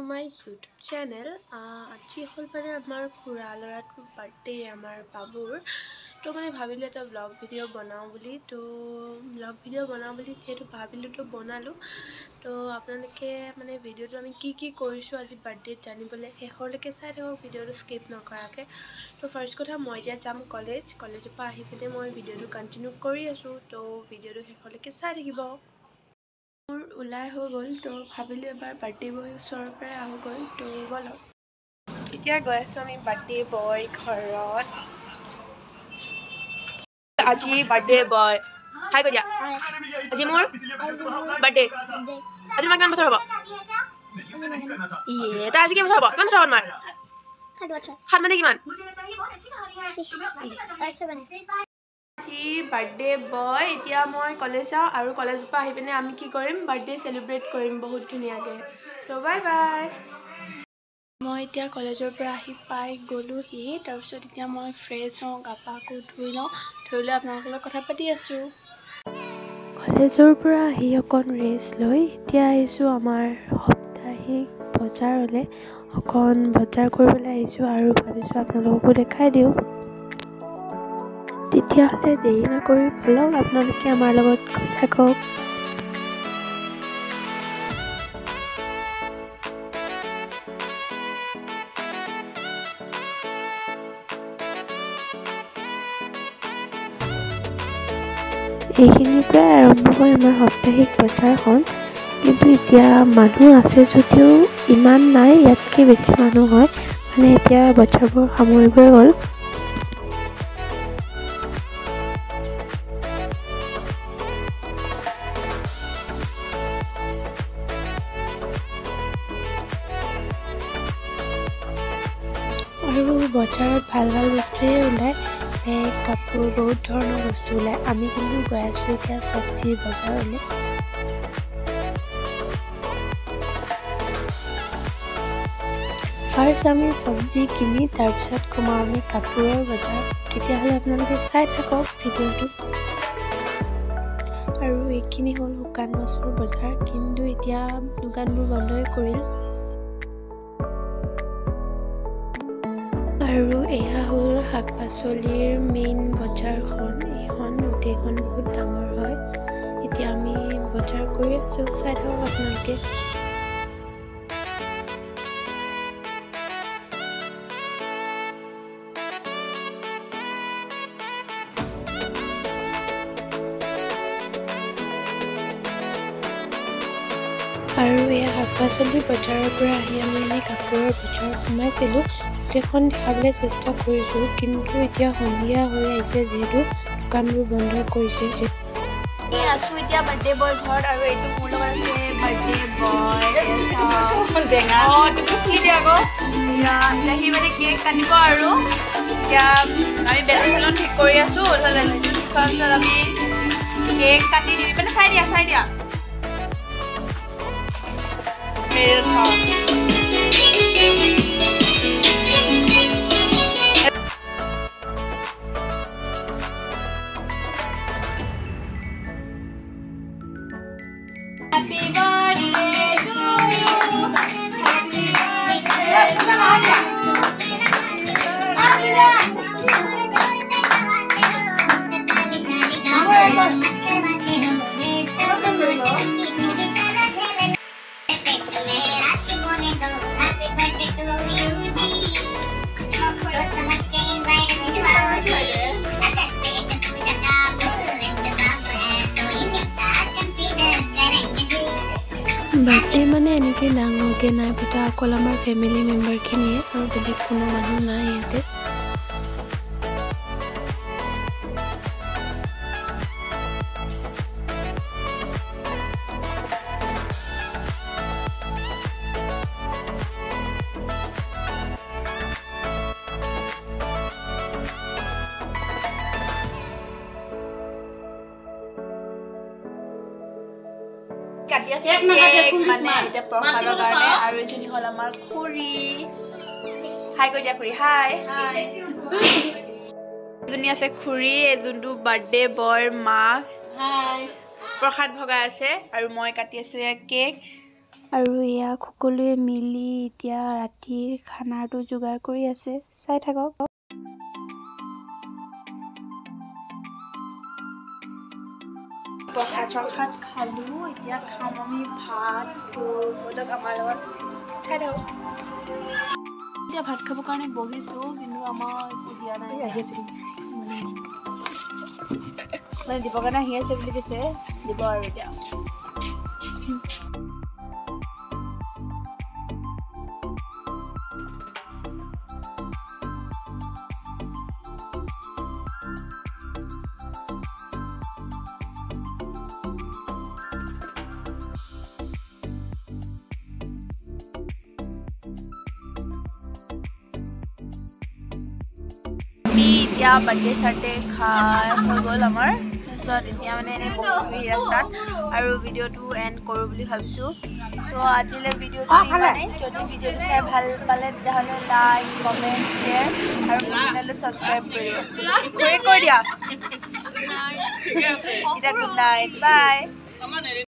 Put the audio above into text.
My YouTube channel. আজি হ'ল মানে আমাৰ খুৰা ল'ৰাটোৰ বাৰ্থডে, আমাৰ বাবুৰ। তো মানে ভাবিলোঁ এটা ব্লগ ভিডিঅ' বনাওঁ বুলি। তো ব্লগ ভিডিঅ' বনাওঁ বুলি যিহেতু ভাবিলোঁ, তো বনালোঁ। তো আপোনালোকে মানে ভিডিঅ'টো আমি কি কি কৰিছোঁ আজি বাৰ্থডেত জানিবলৈ শেষলৈকে চাই থাকক ভিডিঅ'টো স্কিপ নকৰাকৈ। তো ফাৰ্ষ্ট কথা, মই এতিয়া যাম কলেজ। কলেজৰ পৰা আহি পিনে মই ভিডিঅ'টো কণ্টিনিউ কৰি আছোঁ। তো ভিডিঅ'টো শেষলৈকে চাই থাকিব। মোৰ ওলাই হৈ গ'ল, তো ভাবিলোঁ এবাৰ বাৰ্থডে বয় ওচৰৰ পৰাই আহোঁগৈ। তো ব'লক, এতিয়া গৈ আছোঁ আমি বাৰ্থডে বয় ঘৰত। আজি বাৰ্থডে বয়, হাই কৈ দিয়া। আজি মোৰ বাৰ্থডে। আজি তোমাৰ কিমান বছৰ হ'ব? ইয়ে, তাৰ আজি কিমান বছৰ হ'ব? কিমান বছৰ হ'ব তোমাৰ? 7 মানে কিমান? আজি বাৰ্থডে বয়। এতিয়া মই কলেজ যাওঁ আৰু কলেজৰ পৰা আহি পিনে আমি কি কৰিম, বাৰ্থডে চেলিব্ৰেট কৰিম বহুত ধুনীয়াকৈ। তো বাই বাই। মই এতিয়া কলেজৰ পৰা আহি পাই গ'লোহি। তাৰপিছত এতিয়া মই ফ্ৰেছ হওঁ, গা পা আকৌ ধুই লওঁ, ধুই লৈ আপোনালোকৰ লগত কথা পাতি আছোঁ। কলেজৰ পৰা আহি অকণ ৰেষ্ট লৈ এতিয়া আহিছোঁ আমাৰ সাপ্তাহিক বজাৰলৈ। অকণ বজাৰ কৰিবলৈ আহিছোঁ আৰু ভাবিছোঁ আপোনালোককো দেখাই দিওঁ। তেতিয়াহ'লে দেৰি নকৰি ব'লক, আপোনালোকে আমাৰ লগত গৈ থাকক। এইখিনিৰ পৰাই আৰম্ভ হয় আমাৰ সাপ্তাহিক বজাৰখন। কিন্তু এতিয়া মানুহ আছে যদিও ইমান নাই, ইয়াতকৈ বেছি মানুহ হয়। মানে এতিয়া বজাৰবোৰ সামৰিবই হ'ল। আৰু বজাৰত ভাল ভাল বস্তুৱে ওলায়, বেগ, কাপোৰ, বহুত ধৰণৰ বস্তু ওলায়। আমি কিন্তু গৈ আছোঁ এতিয়া চব্জি বজাৰলৈ। ফাৰ্ষ্ট আমি চব্জি কিনি তাৰপিছত সোমাওঁ আমি কাপোৰৰ বজাৰ। তেতিয়াহ'লে আপোনালোকে চাই থাকক ভিডিঅ'টো। আৰু এইখিনি হ'ল শুকান মাছৰ বজাৰ, কিন্তু এতিয়া দোকানবোৰ বন্ধই কৰিল। আৰু এয়া হ'ল শাক পাচলিৰ মেইন বজাৰখন। এইখন গোটেইখন বহুত ডাঙৰ হয়। এতিয়া আমি বজাৰ কৰি আছোঁ, চাই থাকক আপোনালোকে। আৰু এয়া শাক পাচলি বজাৰৰ পৰা আহি আমি এনেই কাপোৰৰ বজাৰত সোমাইছিলোঁ। গোটেইখন দেখাবলৈ চেষ্টা কৰিছোঁ, কিন্তু এতিয়া সন্ধিয়া হৈ আহিছে যিহেতু দোকানবোৰ বন্ধ কৰিছে। আছোঁ এতিয়া বাৰ্থডে বয় ঘৰত আৰু এইটো মোৰ লগত আছে বাৰ্থডে বয়। তুমি খুলি দিয়া আকৌ। এতিয়া সি মানে কেক কাটিব আৰু এতিয়া আমি বেলুন চেলুন ঠিক কৰি আছোঁ। তাৰপিছত বেলুন ঠিক কৰাৰ পিছত আমি কেক কাটি দিম। মানে চাই দিয়া, চাই দিয়া। Happy birthday to you. Happy birthday to you. Birthday মানে এনেকৈ ডাঙৰকৈ নাই পতা, অকল আমাৰ ফেমিলি মেম্বাৰখিনিয়ে আৰু বেলেগ কোনো মানুহ নাই ইয়াতে। কাটি আছে মানে এতিয়া প্ৰসাদৰ কাৰণে। আৰু এইজনী হ'ল আমাৰ খুৰী। হাই কৈ দিয়া খুৰী, হাই। এজনী আছে খুৰী, যোনটো বাৰ্থডে বয়ৰ মাক, প্ৰসাদ ভগাই আছে। আৰু মই কাটি আছোঁ এয়া কেক। আৰু এয়া সকলোৱে মিলি এতিয়া ৰাতিৰ খানাটো যোগাৰ কৰি আছে, চাই থাকক। প্ৰসাদ চসাদ খালোঁ, এতিয়া খাম আমি ভাত। তো ব'লক আমাৰ লগত, চাই থাকক। এতিয়া ভাত খাবৰ কাৰণে বহিছোঁ, কিন্তু আমাৰ একো দিয়া নাই। মানে দিবৰ কাৰণে আহি আছে বুলি কৈছে, দিব আৰু এতিয়া। আমি এতিয়া বাৰ্থডে চাৰ্থডে খাই হৈ গ'ল আমাৰ। তাৰপিছত এতিয়া মানে এনেই বহিছোঁহি ৰাস্তাত আৰু ভিডিঅ'টো এণ্ড কৰোঁ বুলি ভাবিছোঁ। তো আজিলৈ ভিডিঅ'টো ইমানেই। যদি ভিডিঅ'টো চাই ভাল পালে তেতিয়াহ'লে লাইক, কমেণ্ট, শ্বেয়াৰ আৰু মোৰ চেনেলটো ছাবস্ক্ৰাইব কৰিব। কৰি কৈ দিয়া এতিয়া। Good night, bye.